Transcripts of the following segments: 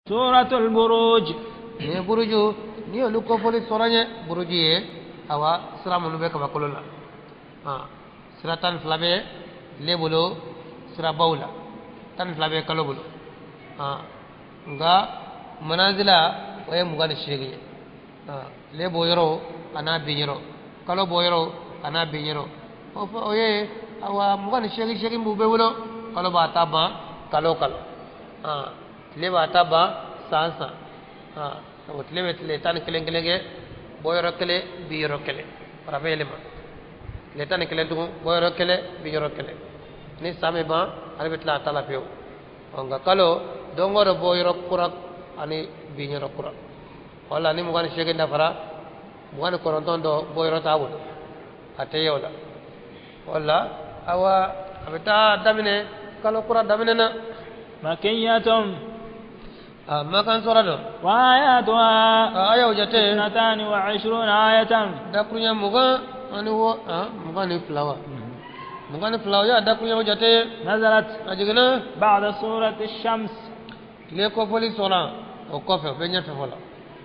سورة البروج. Ni buruju ni olu kofɔli sɔrɔ ye buruju ye, awa sira minnu bɛ kabakolo la, sira 12 bɛ tile bolo, sirabaw la 12 bɛ kalo bolo, nka manazila o ye 28 ye. Tile bɔ yɔrɔ a n'a bin yɔrɔ, kalo bɔ yɔrɔ a n'a bin yɔrɔ, o ye awa 28 8 b'u bɛɛ bolo. Kalo b'a ta ban kalo o kalo, tile b'a ta ban san san. O tile bɛ tile 11 kelen kɛ, bɔ yɔrɔ kelen, bi yɔrɔ kelen, a bɛ yɛlɛma tile 11 tugun, bɔ yɔrɔ kelen, bi yɔrɔ kelen. Ni san bɛ ban, ale bɛ tila a ta la pewu. Nka kalo don o don, bɔ yɔrɔ kura ani bin yɔrɔ kura. Wala ni 28 dafara, 29 dɔ bɔ yɔrɔ t'a bolo, a tɛ ye o la. Wala awa a bɛ taa daminɛ kalo kura daminɛ na. مكية. Makan sura don. وآياتها Ayaw jate 22 آية. Dakuruɲɛ mugan ani wɔ, 22 wa, 22 o y'a dakuruɲɛw jate. نزلت A jiginna بعد سورة الشمس. Tile kɔfɔli sɔrɔ o kɔfɛ, o bɛ ɲɛfɛ fɔlɔ.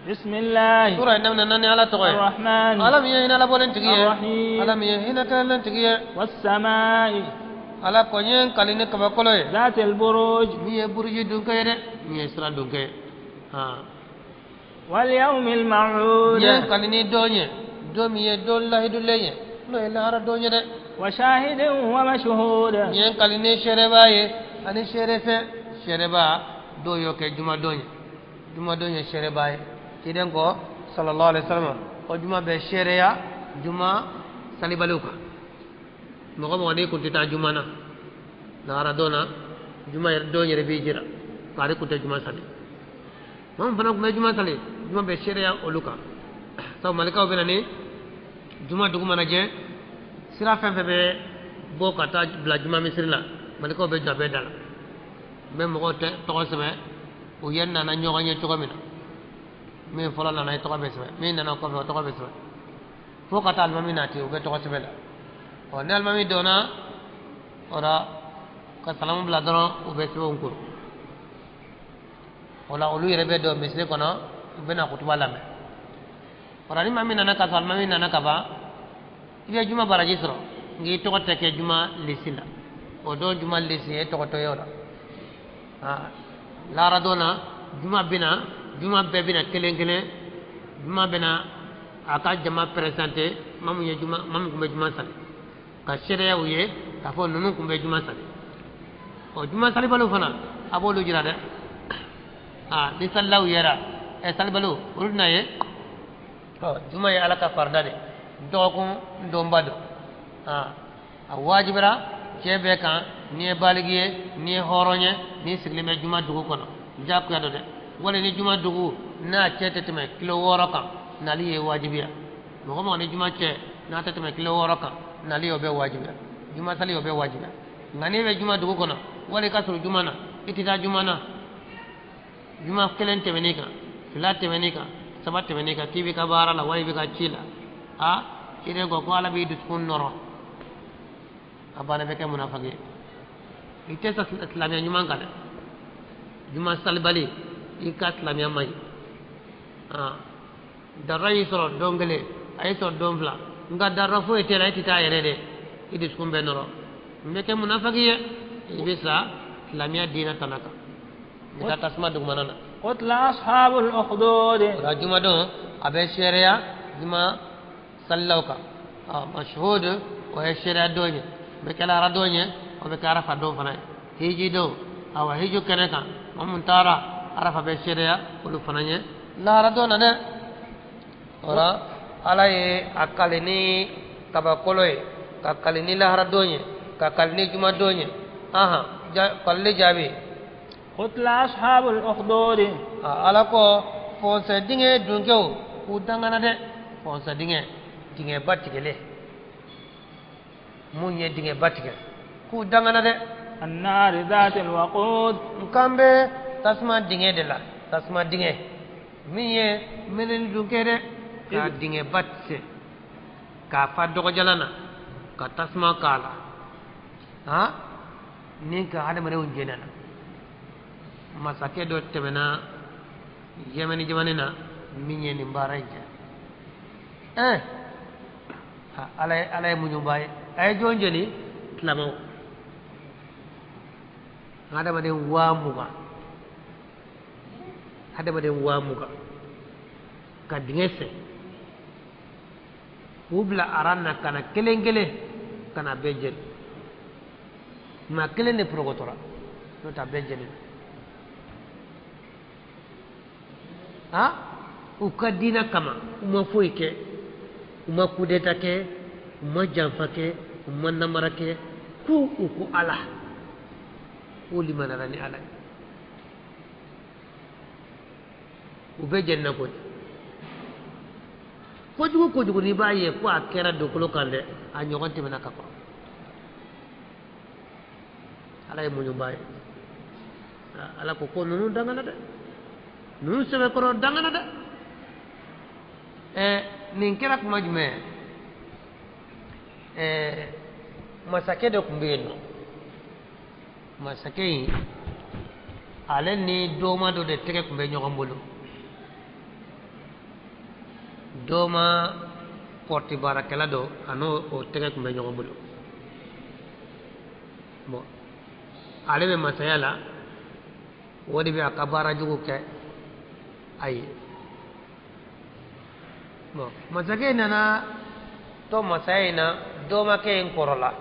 بسم الله Sura in daminɛ ni Ala tɔgɔ ye, الرحمن Ala min ye hinɛ labɔlen tigi ye, الرحيم. Ala min ye hinɛ kɛlen tigi ye. والسماء Ala ko n ye n kali ni kabakolo ye ذات البروج min ye buruji dunkɛ ye dɛ, min ye sira dunkɛ ye. واليوم الموعود N ye n kali ni don ye, don min ye don lahidulen ye, n'o ye lahara don ye dɛ. وشاهد ومشهود. N ye n kali ni seereba ye ani seerefɛn. Seereba dɔw y'o kɛ jumadon ye, jumadon ye seereba ye. Ciden ko sallallahu alaihi wasallam ko juma bɛ seereya juma salibaliw kan. Mɔgɔ mɔgɔ n'i kun tɛ taa juma na, lahara don na, juma yɛrɛ don yɛrɛ b'i jira k'ale kun tɛ juma sali. Maa min fana kun bɛ juma sali, juma bɛ seereya olu kan, sabu malikaw bɛ na ni juma dugu mana jɛ, sira fɛn fɛn bɛ bɔ ka taa bila juma misiri la, malikaw bɛ jɔ a bɛɛ da la, n bɛ mɔgɔw tɔgɔ sɛbɛn, u ye nana ɲɔgɔn ye cogo min na, min fɔlɔ nana i tɔgɔ bɛ sɛbɛn, min nana kɔfɛ o tɔgɔ bɛ sɛbɛn, fo ka taa alimami nati, u bɛ tɔgɔ sɛbɛn la. Ɔ ni alimami donna o la ka salamu bila dɔrɔn, u bɛ sɛbɛnw koro o la, olu yɛrɛ bɛ don misiri kɔnɔ, u bɛ na kutuba lamɛn. O la ni maa min nana ka sɔrɔ alimami nana ka ban, i bɛ juma baraji sɔrɔ, nka i tɔgɔ tɛ kɛ juma lisi la. O don juma lisi e tɔgɔ tɛ ye o la. Lahara don na, juma bɛ na, juma bɛɛ bɛ na kelen kelen, juma bɛ na a ka jama présenté, maa min ye juma, maa min tun bɛ juma sali, ka seereya u ye k'a fɔ ninnu tun bɛ juma sali. Ɔ juma salibaliw fana, a b'olu jira dɛ. Ni salilaw yera, ɛ salibaliw olu tɛna ye. Ɔ juma ye Ala ka farida de, dɔgɔkun donba don. A wajibira cɛ bɛɛ kan, n'i ye baligi ye, n'i ye hɔrɔn ye, n'i sigilen bɛ juma dugu kɔnɔ, diyagoya don dɛ. Wali ni juma dugu n'a cɛ tɛ tɛmɛ kilo 6 kan, nali ye wajibiya. Mɔgɔ mɔgɔ ni juma cɛ n'a tɛ tɛmɛ kilo 6 kan, nali o bɛ wajibiya, juma sali o bɛ wajibiya. Nka n'i bɛ juma dugu kɔnɔ, wali i ka surun juma na, i tɛ taa juma na, juma kelen tɛmɛn'i kan, fila tɛmɛn'i kan, saba tɛmɛn'i kan, k'i b'i ka baara la wali i b'i ka ci la, i de ko ko Ala b'i dusukun nɔrɔ, a banna, bɛ kɛ munafaki ye, i tɛ sa silamɛya ɲuman kan dɛ. Juma salibali, i ka silamɛya man ɲi. Darura y'i sɔrɔ don kelen, a y'i sɔrɔ don fila, nka darura foyi tɛ la, e tɛ taa yɛrɛ dɛ, i dusukun bɛ nɔrɔ, n bɛ kɛ munafaki ye, i bɛ sa silamɛya diinɛ tana kan, i bɛ taa tasuma dugumana na. قتل أصحاب الأخدود. O la jumadon a bɛ seereya juma salilaw kan. Mashhud o ye seereya don ye, o bɛ kɛ lahara don ye, o bɛ kɛ arafa don fana ye, hiji don. Awa hiji kɛnɛ kan, maa mun taara arafa bɛ seereya olu fana ye lahara don na dɛ. O la Ala ye a kali ni kabakolo ye, ka kali ni lahara don ye, ka kali ni juma don ye. Ahan, kalili jaabi. قتل أصحاب الأخدود. Ala ko fɔnsɛ dingɛ dunkew k'u dangana dɛ. Fɔnsɛ dingɛ, dingɛba tigɛlen, mun ye dingɛba tigɛ, k'u dangana dɛ. النار ذات الوقود. N kan bɛ tasuma dingɛ de la, tasuma dingɛ min ye mɛnɛni dunkɛ dɛ, ka dingɛba tigɛ k'a fa dɔgɔjalan na, ka tasuma k'a la, ni ka hadamadenw jeni na. Masakɛ dɔ tɛmɛna. Yɛmɛni jamana na min ye nin baara in kɛ. Ala ye muɲuba ye. A ye jɔn jeni silamaw, hadamaden 20,000, hadamaden 20,000 ka dingɛ sen k'u bila aran na ka na kelen kelen ka na bɛɛ jeni. Maa kelen de porokotora, n'o tɛ a bɛɛ jeni. Ha, u ka diinɛ kama u ma foyi kɛ, u ma kudeta kɛ, u ma janfa kɛ, u ma namara kɛ, k'u u ko Ala, k'u limaniyara ni Ala ye. U bɛɛ jenina koyi. Kojugu kojugu n'i b'a ye ko a kɛra dugukolo kan dɛ, a ɲɔgɔn tɛmɛna ka kɔrɔ. Ala ye muɲuba ye. Ala ko ko ninnu dangana dɛ, ninnu sɛbɛkɔrɔ dangana dɛ. Nin kɛra kuma jumɛn? Masakɛ dɔ tun bɛ yen nɔ. Masakɛ in, ale ni doma dɔ de tɛgɛ tun bɛ ɲɔgɔn bolo. Doma kɔrɔti baarakɛla dɔ, a n'o o tɛgɛ tun bɛ ɲɔgɔn bolo. Bon, ale bɛ masaya la, o de bɛ a ka baara jugu kɛ a ye. Bon, masakɛ nana to masaya in na, domakɛ in kɔrɔla.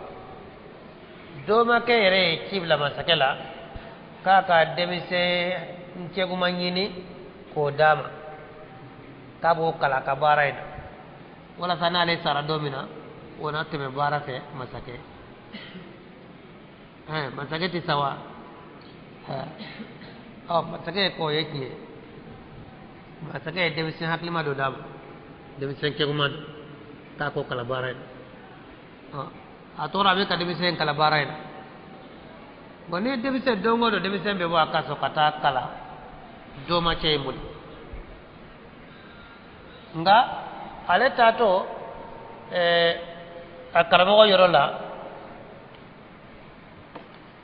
Domakɛ yɛrɛ ye ci bila masakɛ la k'a ka denmisɛn cɛkuman ɲini k'o d'a ma, k'a b'o kalan a ka baara in na, walasa n'ale sara don min na, o na tɛmɛ baara fɛ masakɛ. Masakɛ tɛ sa wa? Masakɛ ko o ye tiɲɛ ye. Masakɛ ye denmisɛn hakilima dɔ d'a ma, denmisɛn cɛkuman dɔ, k'a k'o kalan baara in na. A tora a bɛ ka denmisɛn kalan baara in na. Bon, ni denmisɛn don o don denmisɛn bɛ bɔ a ka so ka taa kalan domacɛ in bolo. Nka ale taatɔ a karamɔgɔ yɔrɔ la,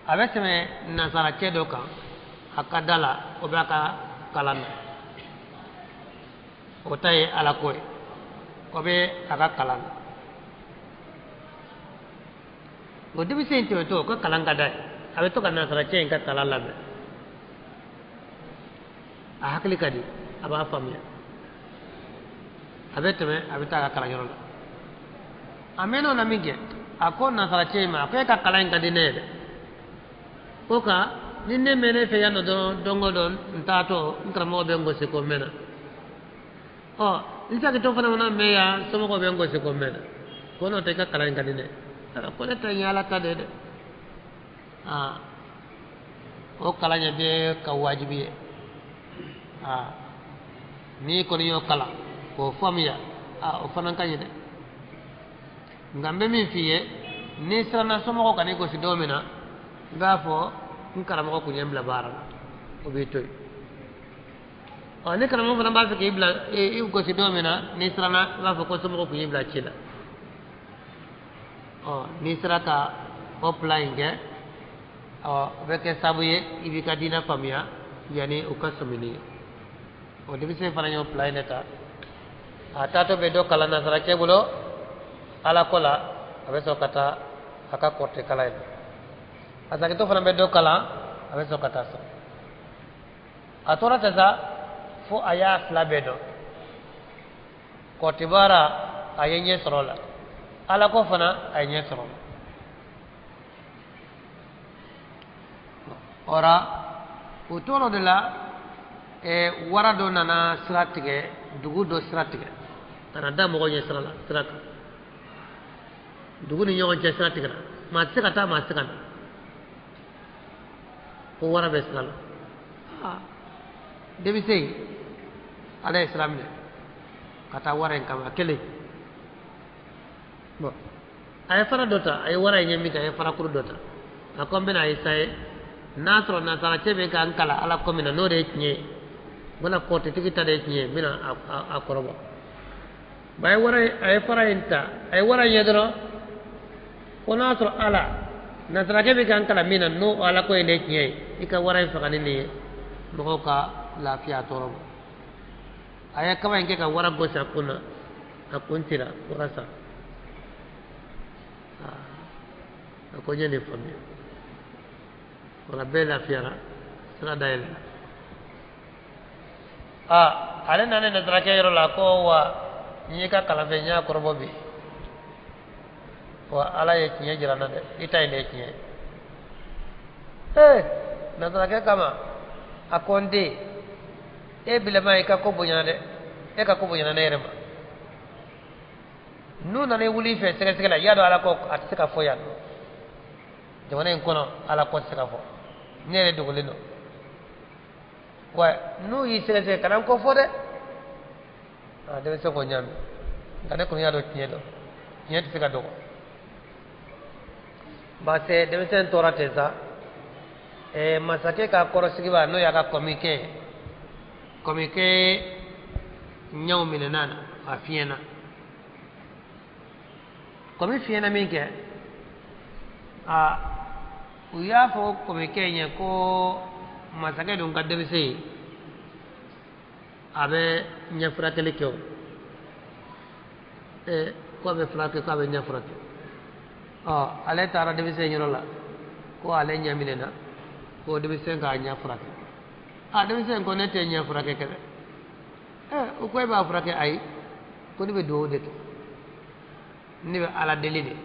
a bɛ tɛmɛ nansaracɛ dɔ kan a ka da la, o bɛ a ka kalan na. O ta ye Ala ko ye, o bɛ a ka kalan na. O denmisɛn in tɛmɛtɔ, o ka kalan ka d'a ye, a bɛ to ka nansaracɛ in ka kalan lamɛn. A hakili ka di, a b'a faamuya. A bɛ tɛmɛ, a bɛ taa a ka kalanyɔrɔ la. A mɛnna o la min kɛ, a ko nansaracɛ in ma, a ko e ka kalan in ka di ne ye dɛ. Ko ka ni ne mɛnna e fɛ yan nɔ dɔrɔn, don o don n taatɔ n karamɔgɔ bɛ n gosi ko n mɛnna. N sagitɔ fana mana mɛn yan, somɔgɔw bɛ n gosi ko n mɛnna. Ko n'o tɛ i ka kalan in ka di ne ye. Ko ne ta in ye Ala ta de ye dɛ. O kalan in bɛ ka wajibi ye. N'i kɔni y'o kalan k'o faamuya, o fana ka ɲi dɛ. Nka n bɛ min f'i ye, n'i siranna somɔgɔw kan'i gosi don min na, n b'a fɔ n karamɔgɔ kun ye n bila baara la, o b'i to yen. Ni karamɔgɔ fana b'a fɛ k'i bila i gosi don min na, n'i siranna, i b'a fɔ ko somɔgɔw kun y'i bila ci la. N'i sera ka o plan in kɛ, o bɛ kɛ sababu ye i b'i ka diinɛ faamuya yanni u ka sɔmi n'i ye. O denmisɛn fana y'o plan in de ta. A taatɔ bɛ dɔ kalan nansaracɛ bolo Ala ko la, a bɛ sɔrɔ ka taa a ka kɔrɔtɛ kalan in na. A sagitɔ fana bɛ dɔ kalan, a bɛ sɔrɔ ka taa so. A tora ten sa fo a y'a fila bɛɛ dɔn. Kɔrɔtɛ baara a ye ɲɛ sɔrɔ o la, Ala ko fana a ye ɲɛ sɔrɔ o la. Ɔra o tora o de la, wara dɔ nana sira tigɛ, dugu dɔ sira tigɛ ka na da mɔgɔw ɲɛ sira la, sira kan. Dugu ni ɲɔgɔn cɛ sira tigɛra, maa tɛ se ka taa, maa tɛ se ka na. Ko wara bɛ sira la. Denmisɛn in, ala ye sira minɛ ka taa wara in kama kelen. Bon, a ye fara dɔ ta, a ye wara in ɲɛ min kɛ, a ye farakuru dɔ ta. A ko n bɛna essayer, n'a sɔrɔ nansaracɛ bɛ ka n kalan Ala ko min na, n'o de ye tiɲɛ ye, wala kɔrɔtɛtigi ta de ye tiɲɛ ye, n bɛna a kɔrɔbɔ. Ba a ye wara in, a ye fara in ta, a ye wara in ye dɔrɔn, ko n'a sɔrɔ Ala nansaracɛ bɛ ka n kalan min na, n'o Ala ko in de ye tiɲɛ ye, i ka wara in faga ni nin ye, mɔgɔw ka lafiya tɔɔrɔ ma. A ye kaba in kɛ ka wara gosi a kun na, a kun cira, wara sa. A ko n ye nin faamuya. O la bɛɛ lafiyara, sira dayɛlɛla. Aa, ale nana nasarakɛ yɔrɔ la ko wa n y'i ka kalanfɛn, n y'a kɔrɔbɔ bi, wa Ala ye tiɲɛ jira n na dɛ, i ta in de ye tiɲɛ ye. Ee, nasarakɛ kama a ko n den, e bilama i ka ko bonyana dɛ, e ka ko bonyana ne yɛrɛ ma. N'u nana i wuli i fɛ sɛgɛsɛgɛ la, i y'a dɔn Ala ko a tɛ se ka fɔ yan nɔ, jamana in kɔnɔ Ala ko tɛ se ka fɔ, ne yɛrɛ dogolen don. Wa n'u y'i sɛgɛsɛgɛ, kana n ko fɔ dɛ. A denmisɛn ko n y'a mɛn, nka ne kɔni y'a dɔn tiɲɛ don, tiɲɛ tɛ se ka dogo. Parce que denmisɛn tora ten sa. Masakɛ ka kɔrɔsigiba, n'o y'a ka kɔmikɛ ye, kɔmikɛ ɲɛw minɛna na, a fiɲɛna. Kɔmi fiɲɛna min kɛ, a u y'a fɔ kɔmikɛ ɲɛ ko masakɛ dun ka denmisɛn ye, a bɛ ɲɛ furakɛli kɛ o. Ko a bɛ furakɛ, ko a bɛ ɲɛ furakɛ. Ɔ, ale taara denmisɛn yɔrɔ la ko ale ɲɛ minɛna, ko denmisɛn k'a ɲɛ furakɛ. A denmisɛn ko ne tɛ ɲɛ furakɛ kɛ dɛ. O ko e b'a furakɛ? Ayi, ko ne bɛ dugawu de kɛ, ne bɛ Ala deli de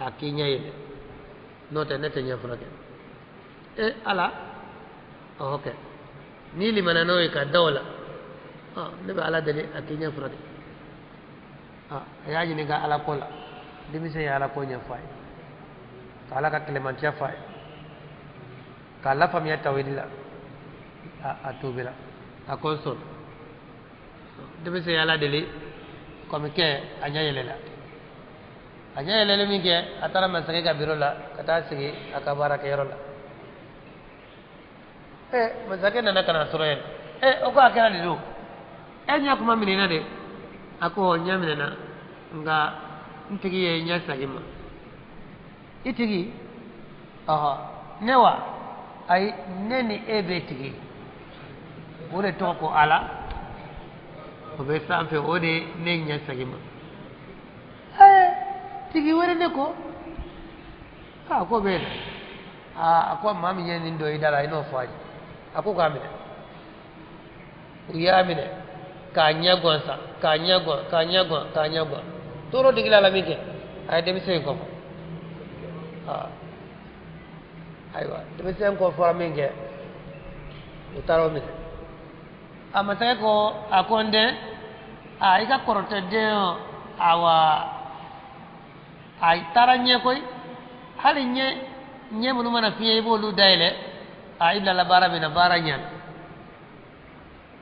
a k'i ɲɛ yɛlɛ, n'o tɛ ne tɛ ɲɛ furakɛ. Ala, ɔhɔ kɛ, n'i limana n'o ye ka da o la, ɔ, ne bɛ Ala deli a k'i ɲɛ furakɛ. A y'a ɲininka Ala ko la, denmisɛn ye Ala ko ɲɛfɔ a ye, ka Ala ka kɛlɛmantiya fɔ a ye, k'a lafaamuya tawhidi la. A tuubira, a ko n sɔnna. Denmisɛn ye Ala deli, kɔmikɛ a ɲɛ yɛlɛla. A ɲɛ yɛlɛlen min kɛ, a taara masakɛ ka biro la ka taa sigi a ka baarakɛyɔrɔ la. Masakɛ nana ka na sɔrɔ yen. O ko a kɛra de don, e ɲɛ kuma minɛna de? A ko ɲɛ minɛna, nka n tigi ye ɲɛ segin ma. I tigi? Ɔhɔ, ne wa? Ayi, ne ni e bɛ tigi, o de tɔgɔ ko Ala, o bɛ sanfɛ, o de ne ɲɛ segin ma. Tigi wɛrɛ ne ko a ko bɛ yen. Aa, a ko maa min ye nin don i da la, i n'o fɔ a ye. A ko k'a minɛ. U y'a minɛ k'a ɲɛ gan sa, k'a ɲɛ gan, k'a ɲɛ gan, k'a ɲɛ gan. Tɔɔrɔ digila la min kɛ, a ye denmisɛn in kɔfɔ. Aa, ayiwa, denmisɛn kɔ fɔra min kɛ, u taara o minɛ. A masakɛ ko a ko n den, a i ka kɔrɔtɛ den o, awa a taara ɲɛ koyi, hali ɲɛ ɲɛ minnu mana fiɲɛ i b'olu dayɛlɛ. A i bilala baara min na, baara ɲɛna.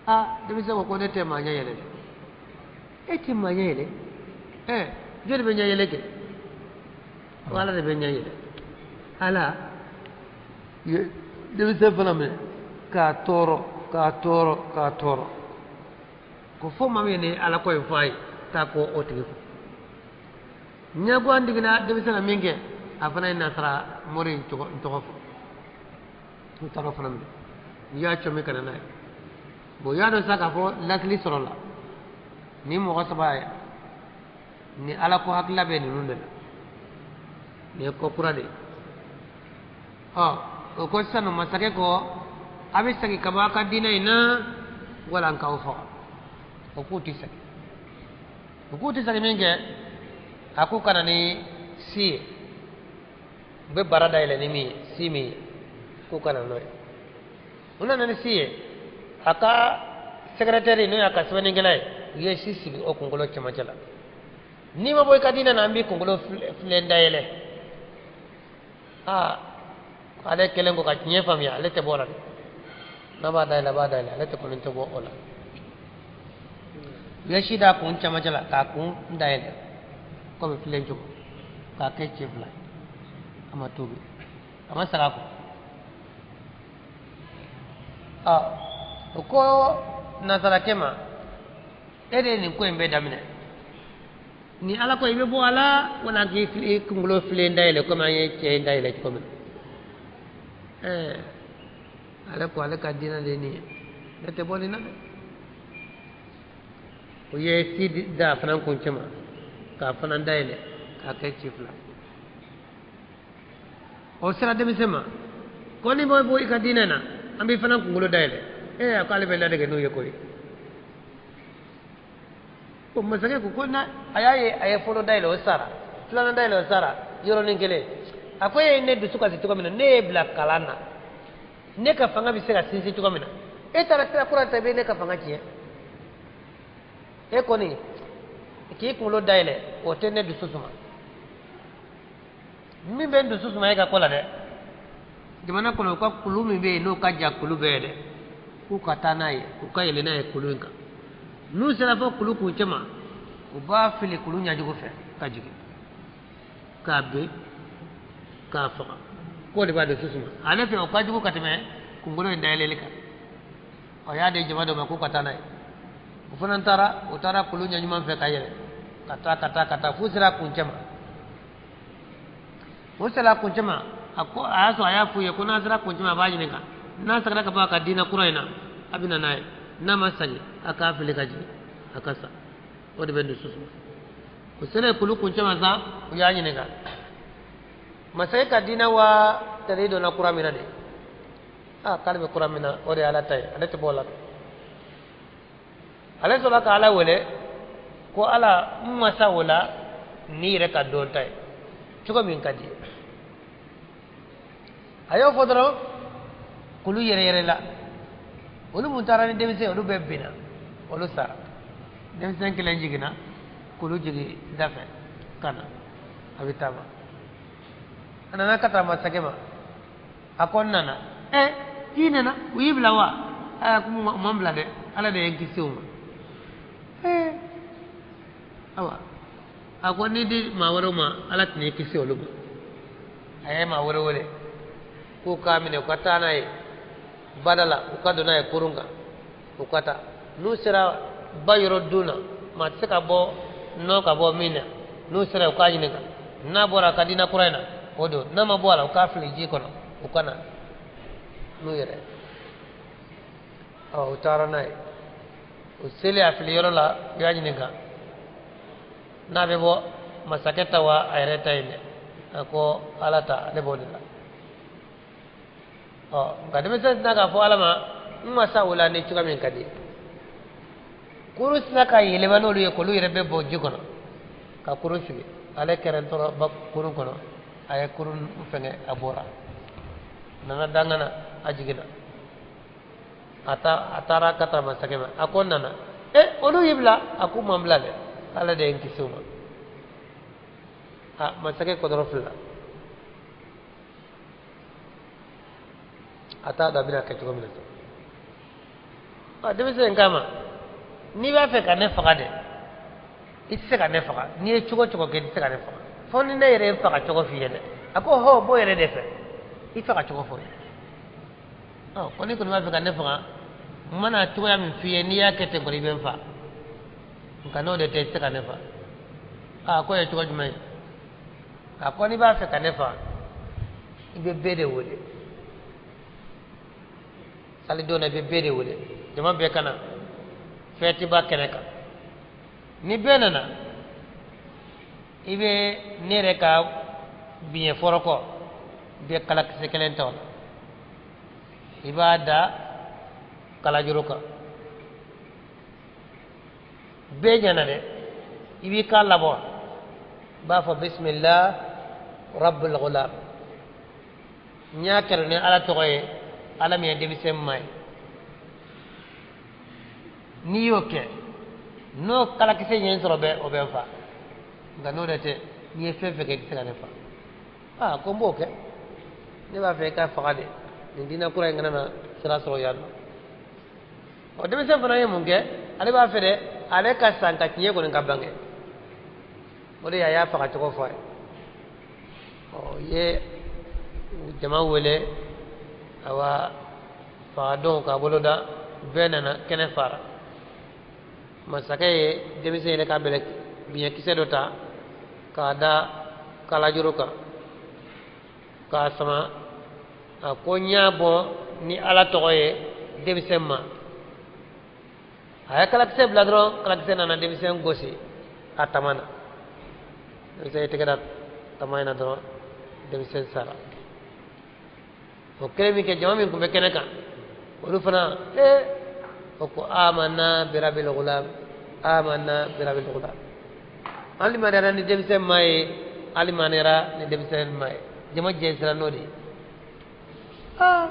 A denmisɛn ko ko ne tɛ maa ɲɛ yɛlɛ dɛ. E tɛ maa ɲɛ yɛlɛ? Jɔni bɛ ɲɛ yɛlɛ kɛ? Ko Ala de bɛ ɲɛ yɛlɛ. Ala ye denmisɛn fana minɛ k'a tɔɔrɔ, k'a tɔɔrɔ, k'a tɔɔrɔ, ko fo maa min ye nin Ala ko in fɔ a ye k'a ko o tigi fɔ. Ɲɛguwan diginna denmisɛn na min kɛ, a fana ye nasara mori in tɔgɔ fɔ. U taara o fana minɛ, u y'a cɔmi ka na n'a ye. Bon, u y'a dɔn sa k'a fɔ lasili sɔrɔla ni mɔgɔ saba ye, ni Ala ko hakilila bɛ ninnu de la, nin ye ko kura de ye. Ɔ, o ko sisan nɔ, masakɛ ko a bɛ segin ka bɔ a ka diinɛ in na wala n k'aw faga. O k'u tɛ segin, o k'u tɛ segin min kɛ, a ko ka na ni si ye, u bɛ bara dayɛlɛ ni min ye, si min ye, k'u ka na n'o ye. U nana ni si ye, a ka secrétaire, n'o y'a ka sɛbɛnnikɛla ye, u ye si sigi o kunkolo cɛmancɛ la. N'i ma bɔ i ka diinɛ na, an b'i kunkolo filen dayɛlɛ. Aa, ale kɛlen ko ka tiɲɛ faamuya, ale tɛ bɔ o la dɛ. N'a b'a dayɛlɛ, a b'a dayɛlɛ, ale tɛ kɔni tɛ bɔ o la. U ye si d'a kun cɛmancɛ la k'a kun dayɛlɛ komi filen cogo, k'a kɛ cɛ fila ye. A ma tobi, a ma saga kɔ. Ɔ, o ko nasarakɛ ma, e de ye nin ko in bɛɛ daminɛ, ni Ala ko i bɛ bɔ a la wala k'i kunkolo filen dayɛlɛ komi an ye cɛ in dayɛlɛ cogo min na. Ale ko ale ka diinɛ de ye nin ye, ne tɛ bɔ nin na dɛ. O ye si da a fana kuncɛ ma k'a fana dayɛlɛ k'a kɛ ci fila. O sera denmisɛn ma ko n'i ma bɔ i ka diinɛ na an b'i fana kunkolo dayɛlɛ. Ee a ko ale bɛ ladege n'o ye koyi. Ko masakɛ ko ko n'a a y'a ye a ye fɔlɔ dayɛlɛ o sara, filanan dayɛlɛ o sara yɔrɔnin kelen. A ko e ye ne dusu kasi cogo min na, ne y'e bila kalan na, ne ka fanga bɛ se ka sinsin cogo min na, e taara sira kura ta i bɛ ne ka fanga tiɲɛ. E kɔni k'i kunkolo dayɛlɛ o tɛ ne dusu suma. Min bɛ n dusu suma e ka ko la dɛ, jamana kɔnɔ u ka kulu min bɛ yen n'o ka jan kulu bɛɛ ye dɛ, k'u ka taa n'a ye, u ka yɛlɛ n'a ye kulu in kan. N'u sera fo kulu kuncɛ ma, u b'a fili kulu ɲɛjugu fɛ ka jigin k'a bin k'a faga. K'o de b'a dusu suma. Ale fɛ o ka jugu ka tɛmɛ kunkolo in dayɛlɛli kan. A y'a di jama dɔ ma k'u ka taa n'a ye. O fana taara, o taara kulu ɲɛɲuman fɛ ka yɛlɛ ka taa ka taa ka taa f'u sera kuncɛ ma. O sera kuncɛ ma, a ko a y'a sɔrɔ a y'a f'u ye ko n'a sera kuncɛ ma a b'a ɲininka, n'a seginna ka bɔ a ka diinɛ kura in na a bɛ na n'a ye, n'a ma segin a k'a fili ka jigin a ka sa. O de bɛ dusu suma. O selen kulu kuncɛ ma sa, u y'a ɲininka, masakɛ ka diinɛ wa tali donna kura min na de? Aa k'ale bɛ kura min na o de ye Ala ta ye, ale tɛ bɔ o la. Ale sɔrɔla ka Ala wele ko Ala n masa o la n'i yɛrɛ ka dɔn ta ye cogo min ka di. A y'o fɔ dɔrɔn kulu yɛrɛ yɛrɛ la. Olu mun taara ni denmisɛn olu bɛɛ binna, olu sara. Denmisɛn kelen jiginna kulu jigin da fɛ ka na, a bɛ taama. A nana ka taa masakɛ ma, a ko n nana. Ɛ k'i nana, u y'i bila wa? Aa ko u ma n bila dɛ, Ala de ye n kisi u ma. Ee awa, a ko n'i di maa wɛrɛw ma Ala tɛna i kisi olu ma. A ye maa wɛrɛ wele k'u k'a minɛ, u ka taa n'a ye bada la, u ka don n'a ye kurun kan, u ka taa. N'u sera ba yɔrɔ dun na, maa tɛ se ka bɔ nɔ ka bɔ min na, n'u sera u k'a ɲininka, n'a bɔra a ka diinɛ kura in na o don, n'a ma bɔ a la u k'a fili ji kɔnɔ, u ka na n'u yɛrɛ. Ɔ u taara n'a ye, u selen a fili yɔrɔ la, u y'a ɲininka n'a bɛ bɔ masakɛ ta wa a yɛrɛ ta ye dɛ. A ko Ala ta, ale b'o de la. Ɔ nka denmisɛn tɛna k'a fɔ Ala ma n masa o la ni cogoya min ka di. Kurun sina ka yɛlɛma n'olu ye k'olu yɛrɛ bɛ bɔ ji kɔnɔ ka kurun sigi. Ale kɛrɛntɔrɔ ba kurun kɔnɔ, a ye kurun fɛngɛ, a bɔra, a nana dangana, a jiginna, a taara ka taa masakɛ ma. A ko n nana. E olu y'i bila? A k'u ma n bila dɛ, Ala de ye n kisi u ma. A masakɛ kɔdɔrɔ filila, a t'a dɔn a bɛna kɛ cogo min na sisan. Ɔ denmisɛn in k'a ma, n'i b'a fɛ ka ne faga dɛ, i tɛ se ka ne faga. N'i ye cogo cogo kɛ i tɛ se ka ne faga, fo ni ne yɛrɛ ye faga cogo f'i ye dɛ. A ko hɔ, b'o yɛrɛ de fɛ, i faga cogo fɔ n ye. Ɔ ko n'i kɔni b'a fɛ ka ne faga, n mana cogoya min f'i ye n'i y'a kɛ ten kɔni i bɛ n faga, nka n'o de tɛ i tɛ se ka ne faga. Aa k'o ye cogo jumɛn ye? A ko n'i b'a fɛ ka ne faga, i bɛ bɛɛ de wele. Salidon na i bɛ bɛɛ de wele, jama bɛɛ ka na fɛtiba kɛnɛ kan. Ni bɛɛ nana, i bɛ ne yɛrɛ ka biɲɛ foroko i bɛ kalakisɛ kelen ta o la, i b'a da kalajuru kan. Bɛɛ ɲɛna dɛ, i b'i kan labɔ, i b'a fɔ bisimila rabbul gulam, n y'a kɛrɛ ni Ala tɔgɔ ye, Ala min ye denmisɛn ma ye. N'i y'o kɛ, n'o kalakisɛ ye n sɔrɔ bɛɛ, o bɛ n fa. Nka n'o de tɛ, n'i ye fɛn fɛn kɛ i tɛ se ka ne fa. Aa ko n b'o kɛ, ne b'a fɛ i ka faga de, nin diinɛ kura in kana na sira sɔrɔ yan nɔ. Ɔ denmisɛn fana ye mun kɛ? Ale b'a fɛ dɛ, ale ka san ka tiɲɛ kɔni ka bange. O de y'a y'a faga cogo fɔ a ye. Ɔ ye jama wele, awa fagadonw k'a bolo da, bɛɛ nana kɛnɛ fara. Masakɛ ye denmisɛn yɛrɛ ka bɛlɛ biɲɛkisɛ dɔ ta k'a da kalajuru kan k'a sama. A ko n y'a bɔ ni Ala tɔgɔ ye denmisɛn ma. A ye kalakisɛ bila dɔrɔn, kalakisɛ nana denmisɛn gosi a tama na. Denmisɛn ye tɛgɛ da tama in na dɔrɔn, denmisɛn sara. O kɛlen min kɛ, jama min tun bɛ kɛnɛ kan, olu fana o ko amanna birabil gulam, amanna birabil gulam. An limaniyara ni denmisɛn ma ye, an limaniyara ni denmisɛn ma ye. Jama jɛnsɛra n'o de ye. Aa,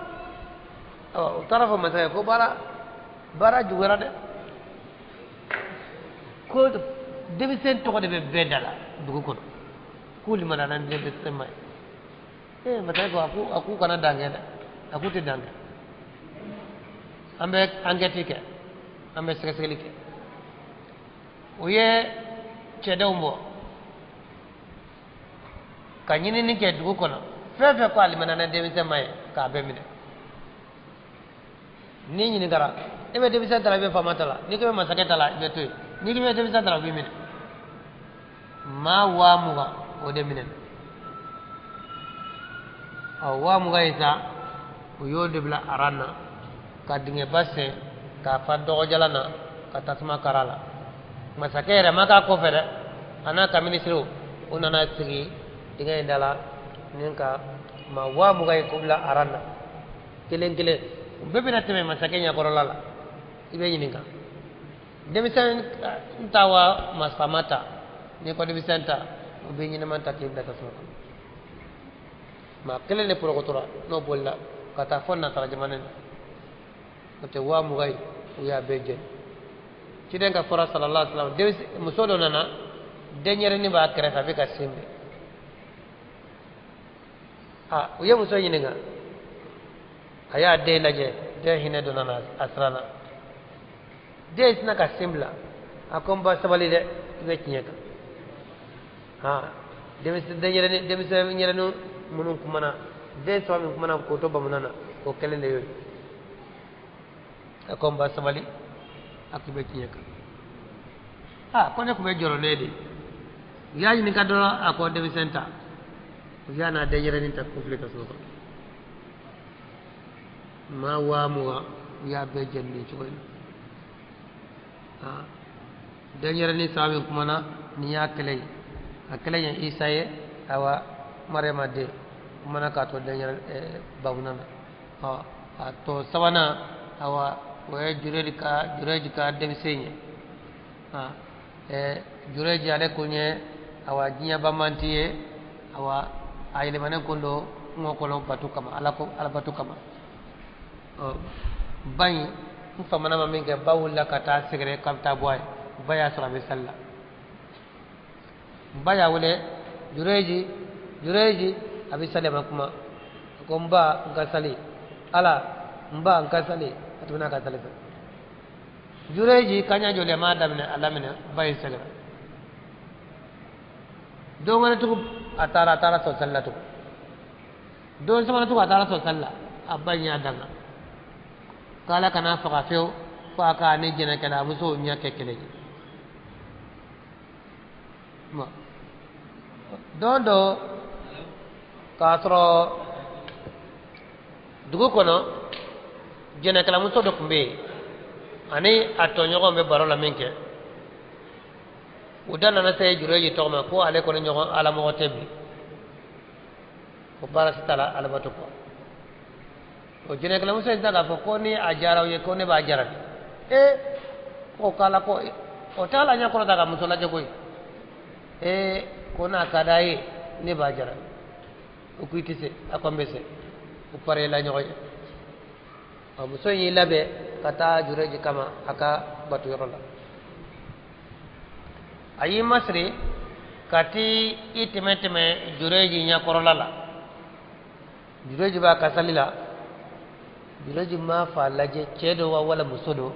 awa, u taara fɔ masakɛ ko baara juguyara dɛ, ko denmisɛn tɔgɔ de bɛ bɛɛ da la dugu kɔnɔ, k'u limaniyara ni denmisɛn ma ye. Masakɛ ko a k'u kana dan kɛ dɛ, a k'u tɛ dan kɛ, an bɛ enquête kɛ, an bɛ sɛgɛsɛgɛli kɛ. U ye cɛdenw bɔ ka ɲinini kɛ dugu kɔnɔ, fɛn fɛn ko a limaniyara denmisɛn ma ye, k'a bɛɛ minɛ. N'i ɲininkara, e bɛ denmisɛn ta la, i bɛ faama ta la, n'i ko i bɛ masakɛ ta la, i bɛ to yen, n'i ko i bɛ denmisɛn ta la, u b'i minɛ. Maa 20,000 o de minɛ. Ɔ, 20,000 in sa, u y'o de bila aran na, ka dingɛba sen k'a fa dɔgɔjalan na, ka tasuma kara la. Masakɛ yɛrɛ ma k'a kɔfɛ dɛ, a n'a ka minisiriw, u nana sigi dingɛ in da la ni ka maa 20,000 in k'u bila aran na kelen kelen. U bɛɛ bɛna tɛmɛ masakɛ ɲɛkɔrɔla la, i bɛ ɲininka, denmisɛn ta wa masama ta? N'i ko denmisɛn ta, u bɛ ɲɛnama ta k'i bila tasuma kɔnɔ. Maa kelen de porokotora, n'o bolila ka taa fɔ nasara jamana na. N'o tɛ, 20,000 in, u y'a bɛɛ jɛ. Ciden ka fɔra sallallahu alaihi wasallam, denmisɛn muso dɔ nana, denyɛrɛnin b'a kɛrɛfɛ, a bɛ ka sin min. A u ye muso ɲininka, a y'a den lajɛ, den hinɛ donna na, a siranna. Den sinna ka sin bila. A ko n ba, sabali dɛ, i bɛ tiɲɛ kan. Ha, denmisɛn denyɛrɛnin, denmisɛn yɛrɛnin minnu kumana, den saba min kumana k'o to bamunan na, o kelen de y'o ye. A ko n ba, sabali, a k'i bɛ tiɲɛ kan. A ko ne tun bɛ jɔrɔ ne de. U y'a ɲininka dɔrɔn, a ko denmisɛn ta. U y'a n'a denyɛrɛnin ta k'u fili tasuma kɔnɔ. Maa 20,000, u y'a bɛɛ jeni nin cogo in na. Denyɛrɛnin saba min kumana, nin y'a kelen ye, a kelen ye Isa ye, awa Mariyama den, kumana k'a to denyɛrɛ bamunan na. Ɔ, a tɔ sabanan, awa, o ye Jureji ka denmisɛn ye. Jureji ale kun ye, awa, diɲɛ banbanti ye. Awa, a yɛlɛmanen kun don kungo kɔnɔ bato kama, ala ko ala bato kama. Ɔ, ba in, n famana ma min kɛ, ba wulila ka taa sɛgɛrɛ k'a bɛ taa bɔ a ye. Ba y'a sɔrɔ a bɛ sali la. Ba y'a wele, Jureji, Jureji. A bɛ sali, a ma kuma. A ko n ba, n ka sali, ala n ba, n ka sali. A tɛmɛna a ka sali fɛ. Jureji kaɲa joli, a m'a daminɛ, a laminɛ, ba ye sɛgɛrɛ. Don wɛrɛ tugun, a taara sɔrɔ sali la tugun. Don sabanan tugun, a taara sɔrɔ sali la. A ba in y'a danga k'ala kana faga fewu fo a k'a ni jɛnɛkɛla musow ɲɛ kɛ kelen ye. Bon, don dɔ k'a sɔrɔ dugu kɔnɔ, jɛnɛkɛlamuso dɔ tun bɛ yen, ani a tɔɲɔgɔnw bɛ baro la min kɛ, u da nana se Jureji tɔgɔ ma, ko ale kɔni ɲɔgɔn alamɔgɔ tɛ bi, ko baara si t'a la alabato kɔ. O jɛnɛkɛlamuso in ta k'a fɔ ko ni a diyara u ye, ko ne b'a jarabi. Ee, ko k'ala ko o t'a la ɲɛkɔrɔ ta ka muso lajɛ koyi. Ee, ko n'a ka d'a ye, ne b'a jarabi. O ko i tɛ se. A ko n bɛ se. U parela ɲɔgɔn ye. Ɔ, muso in y'i labɛn ka taa Jureji kama a ka batuyɔrɔ la. A y'i masiri ka t'i i tɛmɛ tɛmɛ Jureji ɲɛkɔrɔla la. Jureji b'a ka sali la. Jureji ma fa lajɛ cɛ don wa wala muso don,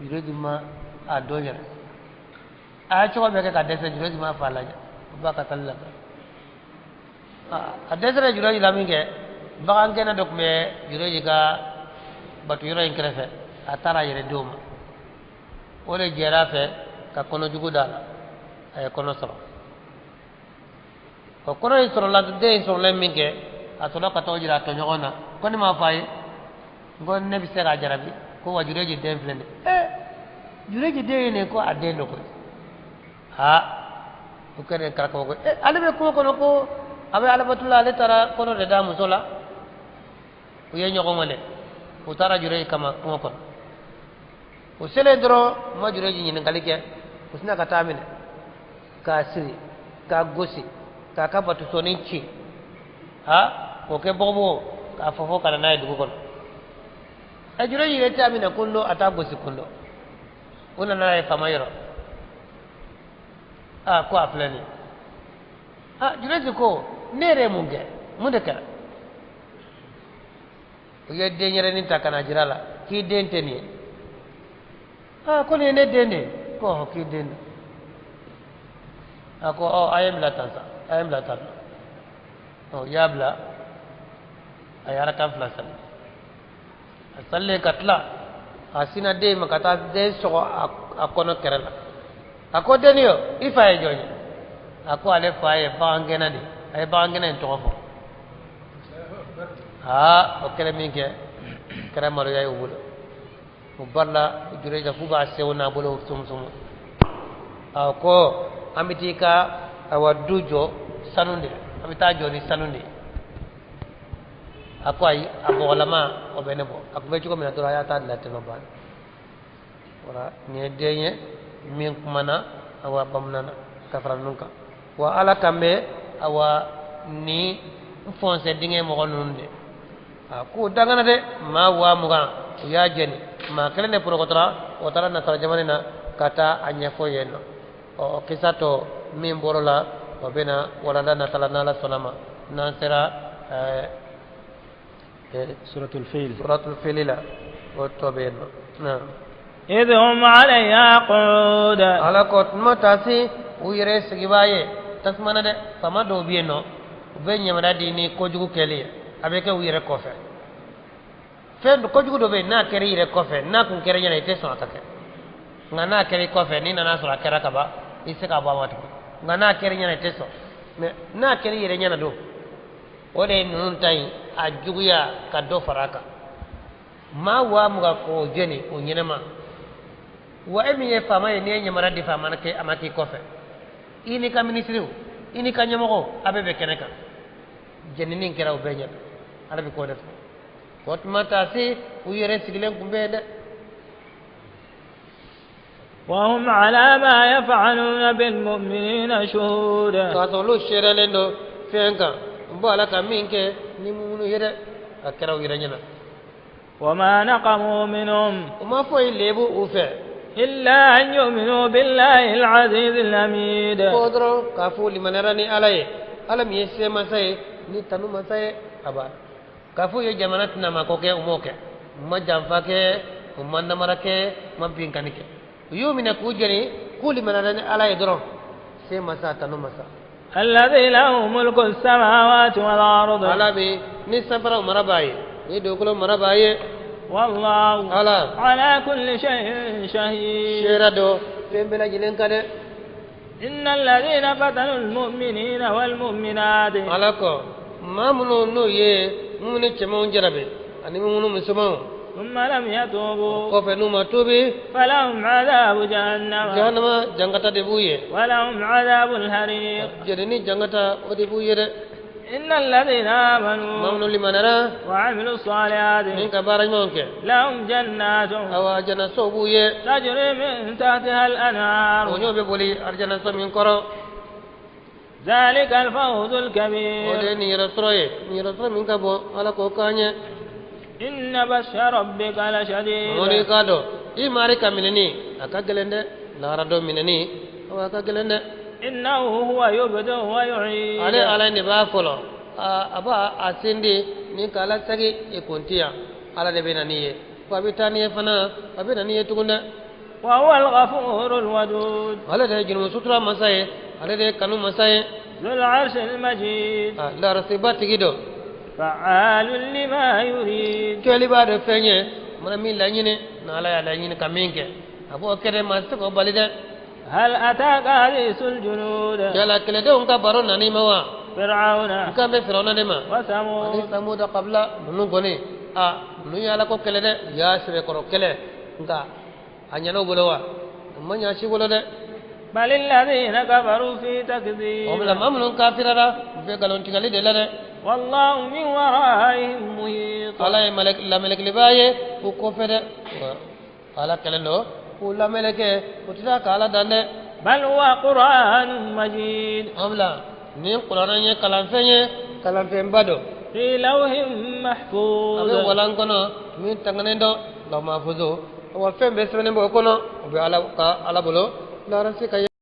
Jureji ma a dɔn yɛrɛ. A ye cogo bɛɛ kɛ ka dɛsɛ, Jureji ma fa lajɛ, o b'a ka sali la. A dɛsɛra Jureji la min kɛ, bagan kɛnɛ dɔ tun bɛ Jureji ka batuyɔrɔ in kɛrɛfɛ, a taara a yɛrɛ di o ma. O de jɛra a fɛ ka kɔnɔjugu d'a la. A ye kɔnɔ sɔrɔ. O kɔnɔ in sɔrɔla, den in sɔrɔla min kɛ, a sɔrɔla ka t'o jira a tɔɲɔgɔn na ko ne m'a fɔ a ye n ko ne bɛ se k'a jarabi, ko wa Jureji den filɛ nin ye. Ee. Jureji den ye nin ko a den don koyi. Aa o kɛra kɛra kabako ye. Ale bɛ kungo kɔnɔ ko a bɛ alabato la, ale taara kɔnɔ de da muso la. U ye ɲɔgɔn wele, u taara Jureji kama kungo kɔnɔ. O selen dɔrɔn u ma Jureji ɲininkali kɛ, u sina ka taa minɛ k'a siri k'a gosi k'a ka batosonin ci, ha k'o kɛ bɔgɔbɔgɔ k'a fɔ ka na n'a ye dugu kɔnɔ. Ɛ Jureji yɛrɛ t'a minɛ kun dɔ, a t'a gosi kun dɔ. U nana n'a ye faama yɔrɔ. Aa ko a filɛ nin ye. Aa Jureji ko ne yɛrɛ ye mun kɛ, mun de kɛra? U ye denyɛrɛnin ta ka na jira a la k'i den tɛ nin ye. Aa ko nin ye ne den de ye. Ko ɔhɔ k'i den don. A ko ɔ a ye n bila tan sa, a ye n bila tan. Ɔ u y'a bila, a ye arakan 2 sali. A salilen ka tila, a sinna den ma ka taa den sɔgɔ a kɔnɔ kɛrɛ la. A ko denni yo, i fa ye jɔn ye? A ko ale fa ye bagangɛnna de ye. A ye bagangɛnna in tɔgɔ fɔ. Aa o kɛlen min kɛ, kɛra maloya ye u bolo. U barila Jureja k'u b'a senw n'a bolow sumusumu. A ko an bɛ t'i ka awa du jɔ sanu de, an bɛ taa jɔ ni sanu de ye. A ko ayi, a bɔgɔlama o bɛ ne bɔ. A tun bɛ cogo min na dɔrɔn a y'a ta dilan ten nɔ banna. Wala nin ye den ye min kumana awa bamanan na ka fara ninnu kan. Wa ala kan bɛ awa ni n fɔnsɛ dingɛ mɔgɔ ninnu de. A k'u dangana dɛ, maa 20,000 u y'a jɛni. Maa kelen de porokotora, o taara nasara jamana na ka taa a ɲɛfɔ yen nɔ. Ɔ kisa tɔ min bɔr'o la, o bɛ na walanda nata la n'ala sɔnna ma. N'an sera Suratul Fil. Suratul Fil la, o tɔ bɛ yen nɔ. Naam. إذ هم عليها قعود. Ala ko tuma taa se u yɛrɛ sigibaa ye tasuma na dɛ. Faama dɔw bɛ yen nɔ, u bɛ ɲamana di ni kojugu kɛli ye, a bɛ kɛ u yɛrɛ kɔfɛ. Fɛn kojugu dɔ bɛ yen, n'a kɛra i yɛrɛ kɔfɛ, n'a kun kɛra i ɲɛna, i tɛ sɔn a ka kɛ. Nka n'a kɛra i kɔfɛ, n'i nana sɔrɔ a kɛra ka ban, i tɛ se k'a bɔ a ma tugun. Nka n'a kɛra i ɲɛna, i tɛ sɔn. Mɛ n'a kɛra i yɛrɛ ɲɛna don, o de ye ninnu ta in a juguya ka dɔ fara a kan. Maa 20,000 k'o jeni o ɲɛnama. Wa e min ye faama ye, n'i ye ɲamana di faama na, a ma k'i kɔfɛ, i n'i ka minisiriw, i n'i ka ɲɛmɔgɔw, a bɛɛ bɛ kɛnɛ kan. Jenini kɛra u bɛɛ ɲɛ. Ala bɛ k'o de fɔ. O tuma taa se u yɛrɛ sigilen tun bɛ yen dɛ. وهم على ما يفعلون بالمؤمنين شهود. K'a sɔrɔ olu seereyalen don fɛn kan, n bɔ ala ka min kɛ ni mumunu ye dɛ, a kɛra u yɛrɛ ɲɛna. وما نقموا منهم U ma foyi lebu u fɛ إلا أن يؤمنوا بالله العزيز الحميد. Ko dɔrɔn k'a fɔ limaniyara ni ala ye, ala min ye se masa ye ni tanu masa ye. A banna. K'a fɔ u ye jamana tɛna ko kɛ, u m'o kɛ, u ma janfa kɛ, u ma namara kɛ, u ma binkanni kɛ. U y'u minɛ k'u jeni k'u limaniyara ni ala ye dɔrɔn, se masa tanu masa. الذي له ملك السماوات والأرض. Ala min ni sanfaraw mara b'a ye, ni dugukolo mara b'a ye. والله ala على كل شيء شهيد. Seera don fɛn bɛɛ lajɛlen kan dɛ. إن الذين فتنوا المؤمنين والمؤمنات. Ala ko maa minnu n'u ye mumuni cɛmanw jarabi ani mumuni musomanw, ثم لم يتوبوا، kɔfɛ n'u ma tuubi، فلهم عذاب جهنم، jahanama jangata de b'u ye، ولهم عذاب الحريق. Jenini jangata o de b'u ye dɛ. إن الذين Maa آمنوا minnu limaniyara وعملوا الصالحات ni ka baara ɲumanw kɛ، لهم جنات awa arijanaso b'u ye، تجري من تحتها الأنهار. O ɲɔ bɛ boli arijanaso min kɔrɔ. ذلك الفوز O de الكبير. ye nin yɛrɛ sɔrɔ ye, nin yɛrɛ sɔrɔ min ka bon, ala k'o k'an ye. إن بطش ربك لشديد. Mɔni k'a dɔn i mari ka minɛni a ka gɛlɛn dɛ, lahara dɔ minɛni awa a ka gɛlɛn dɛ. إنه هو يبدئ ويعيد. Ale ala de b'a fɔlɔ, a b'a a sindi ni k'a lasegin i kun ti yan. Ala de bɛ na n'i ye, ko a bɛ taa n'i ye fana, a bɛ na n'i ye tugun dɛ. وهو الغفور الودود. Ale de ye jurumu sutura masa ye, ale de ye kanu masa ye. ذو العرش المجيد. A larasiba tigi don. فعال لما يريد. Kɛli b'a de fɛn ye mana min laɲini, n'ala y'a laɲini ka min kɛ, a b'o kɛ dɛ, maa tɛ se k'o bali dɛ. هل أتاك حديث الجنود؟ Yala kɛlɛdenw ka baro nan'i ma wa? فرعون N kan bɛ Firawuna de ma ani وثمود. Samuda kabila ninnu kɔni, a ninnu ye ala ko kɛlɛ dɛ, u y'a sɛbɛkɔrɔ kɛlɛ, nka A ɲɛna u bolo wa? A ma ɲa si bolo dɛ. بل الذين كفروا في تكذيب. O bila maa minnu kafirara, u bɛ nkalon tigali de la dɛ. والله من ورائهم محيط. Ala ye lamelekeliba ye u kɔfɛ dɛ. Ala kɛlen don k'u lameleke, u tɛ se ka Ala dan dɛ. بل هو قرآن مجيد. O bila nin kuranɛ ye kalanfɛn ye, kalanfɛnba don. في لوح A bɛ محفوظ. walan kɔnɔ min tanganen dɔ lawmafuzo, wa fɛn bɛɛ sɛbɛnnen b'o kɔnɔ, o bɛ Ala ka Ala bolo larasi ka.